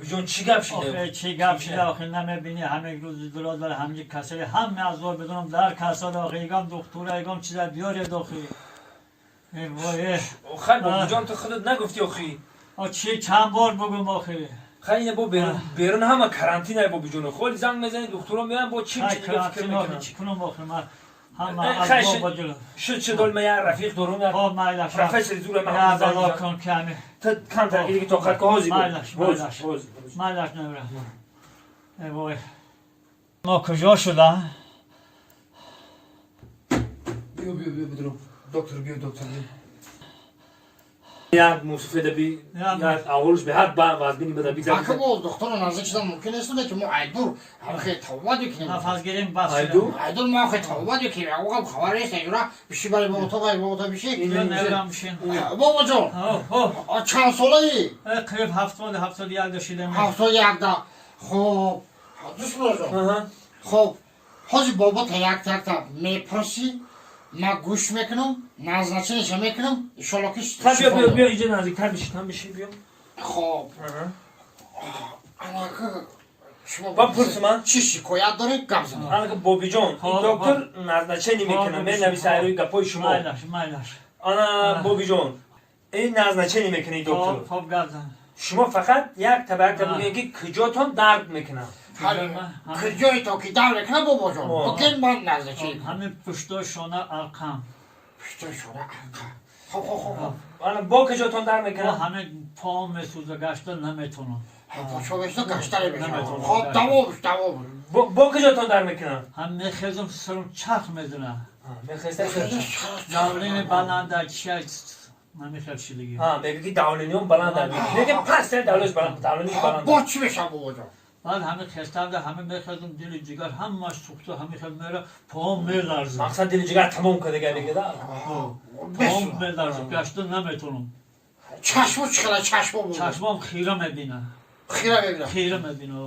Бобиҷон, чӣ гап шида? Охе, чӣ гап шида, охе, намебинӣ, ҳамин рӯз дуродар ҳамин касали ҳама азоб бидонам дар касал, охе, ягон духтура, ягон чиза биёред, охе. Э вой, э. Хай, бобиҷон, ту худат нагуфтӣ, охи? А чӣ, чанд бор бугум, охе? Хай, ина бо берун ҳама карантин ай, бобиҷон. Холи занг мезанӣ, духтуро меоян, бо чӣ Хай, чӣ дига фикр карантин, охе, мекунам. Чӣ кунам, охе, ман ҳама Хай, азоб бадилам. Шуд, шуд, ҳол ман як рафиқ дорум, як Хоб, майлаш. профессори зура ман Я ҳозир занг бало мезанам. кун ками. Ту камтар дига тоқат кун, ҳозир. Майлаш, майлаш. Ҳозир. Майлаш, намерам. Э вой. Мо куҷо шуда? Биё, биё, биё, бидурум. Доктор, биё, доктор, биё. Як мусофида би, як аввалш беҳад вазбини бада бигзар. Ака, бо духтура наздик шудан мумкин нест, ки мо айдур ҳамхе тавбат мекунем. Нафас гирем, бас. Айду? Айдур мо охе тавбат мекунем. Ягон хабар нест, айдура биши, бари бо отоқ, ай бо отоқ биши. Биё, намерам, бишин. Бобоҷон, Хоб. чанд солаи? Э, қариб 70, 71 дошидем. 71-да. Хоб, дӯстмуроҷон. Хоб, ҳозир бобота як якта мепурсӣ, ман гӯш мекунам, назначение ша мекунам, иншолло ки Хай, биё, биё, биё, инҷа наздиктар биши, там биши, биё. Хоб, анака шумо Ба пурс ман. чӣ шикоят доред, гап занед. Анака, бобиҷон, Хоб, доктор назначение мекунам, менависа айрӯи гапҳои шумо. Майлаш, майлаш. Ана, бобиҷон, ин назначение мекунӣ, доктор. Хоб, хоб, гап зан. Шумо фақат як та ба як та бигӯед, ки куҷотон дард мекунад. Куҷое то ки дард мекунад, бобоҷон, бикин, ман назначение. Ҳамин пушто, шона, арқам. Пушто, шона, арқа. Хоб, хоб, хоб, хоб. Ана, бо куҷотон дард Бо мекунад? ҳамин поом месӯза, гашта наметонам. Почо месӯза, гашта намешавад. Наметонам. Хоб, давомш, давомш. Бо куҷотон дард мекунад? Ҳам мехезам, сарам чарх мезана. Мехеста. Давление баланда, чия, намехел шидагӣ. Мега, ки давление м баланд, неки паст давление ш баланд, давление ш баланд. Бо чӣ мешавад, бобоҷон? Баъд ҳамин хестанда, ҳамин мехезам, дили ҷигар ҳамаш сӯхта, ҳамин хел мера, поом меларза. Мақсад, дили ҷигар тамом кардага мега. Поом меларза, гашта наметонам. Чашмо чӣ хела, чашмо, бобо? Чашмом хира мебина. Хира мебина? Хира мебина.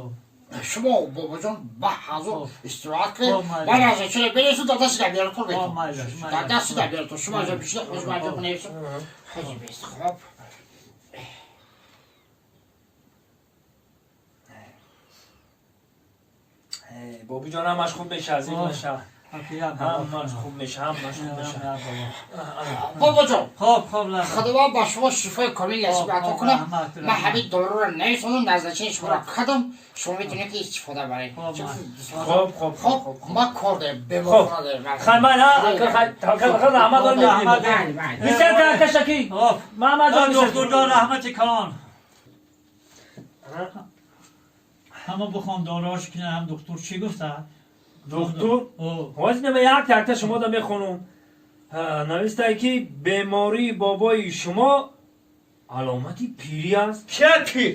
Шумо, бобоҷон, ба ҳазур истироҳат кунед. Хоб, майли. Ман назначение бинесу, дар дасти дабиратон Хоб, метон. майлаш, Дар майлаш. дасти дабиратон шумо аҷа бишида, хоз маҷа бинесу, хози бест. Хоб. Бобиҷон, ҳамаш хуб меша, азиз меша. Аки, як бало. Ҳамаш хуб меша, ҳамаш хуб меша. Як бало. Бобоҷон, Хоб, хоб, лаба. Худованд ба шумо шифои комил насиб ато Хоб, кунад. раҳмат, Ман раҳмат. ҳамин доруро нависонам, назначение шуморо кардам, шумо метавонед ки истифода баред. Хоб, Хоб, хоб. Хоб, ман кор дорем, беморхона дорем. Хай, ман хай, таваккал ба Худо, раҳмат дорем. Раҳмат. Майли, майли. Бисёр таваккал, шаки. Хоб. Маҳмадҷон. Духтурҷон, раҳмати калон. Ҳама бихон дорош кунам, духтур чӣ гуфта? Духтур ҳозир нама як якта шумо да мехонум. Навистае, ки бемории бобои шумо аломати пирӣ аст. Кия пир?